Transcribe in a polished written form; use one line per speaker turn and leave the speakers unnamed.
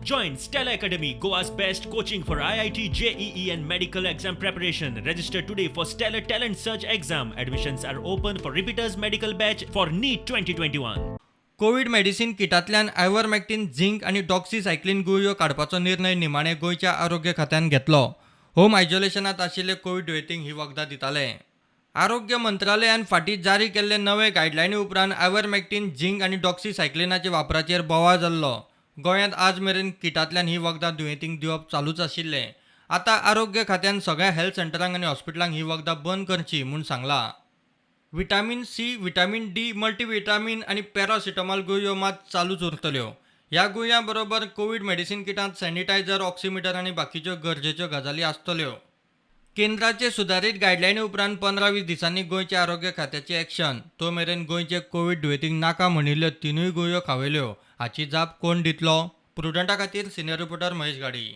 Join Stellar Academy, Goa's best coaching for IIT, JEE, and medical exam preparation. Register today for Stellar Talent Search exam. Admissions are open for repeaters medical batch for NEET 2021.
Covid medicine किटांतल्यान आयव्हरमॅक्टीन, zinc आनी डॉक्सिसायक्लीन गुळयो काडपाचो निर्णय निमाणे गोंयच्या आरोग्य खात्यान घेतलो. Home आयसोलेशनांत आशिल्ले कोवीड दुयेंतींक ही वखदां दिताले. आरोग्य मंत्रालयान फाटीं जारी केल्ले नवे गायडलायनी उपरांत आयव्हरमॅक्टीन, झिंक आनी डॉक्सिसायक्लिनाच्या वापराचेर बोवाळ जाल्लो. गोंयांत आज मेरेन किटांतल्यान ही वखदां दुयेंतींक दिवप चालूच आशिल्लें. आतां आरोग्य खात्यान सगळ्या हेल्थ सेंटरांक आनी हॉस्पिटलांक ही वखदां बंद करची म्हूण सांगलां. Vitamin C, vitamin D, multivitamin आनी पॅरासिटामॉल गुळयो मात चालूच उरतल्यो. ह्या गुळयां बरोबर कोवीड मेडिसीन किटांत सॅनिटायझर, ऑक्सिमिटर आनी बाकीच्यो गरजेच्यो गजाली आसतल्यो. केंद्राचे सुदारीत गायडलायनी उपरांत 15-20 दिसांनी गोंयच्या आरोग्य खात्याची एक्शन. तो मेरेन गोंयचे कोवीड दुयेंतींक नाका म्हणिल्ल्यो तिनूय गुळयो खावयल्यो, हाची जाप कोण दितलो? प्रुडंटा खातीर सिनियर रिपोर्टर महेश घाडी.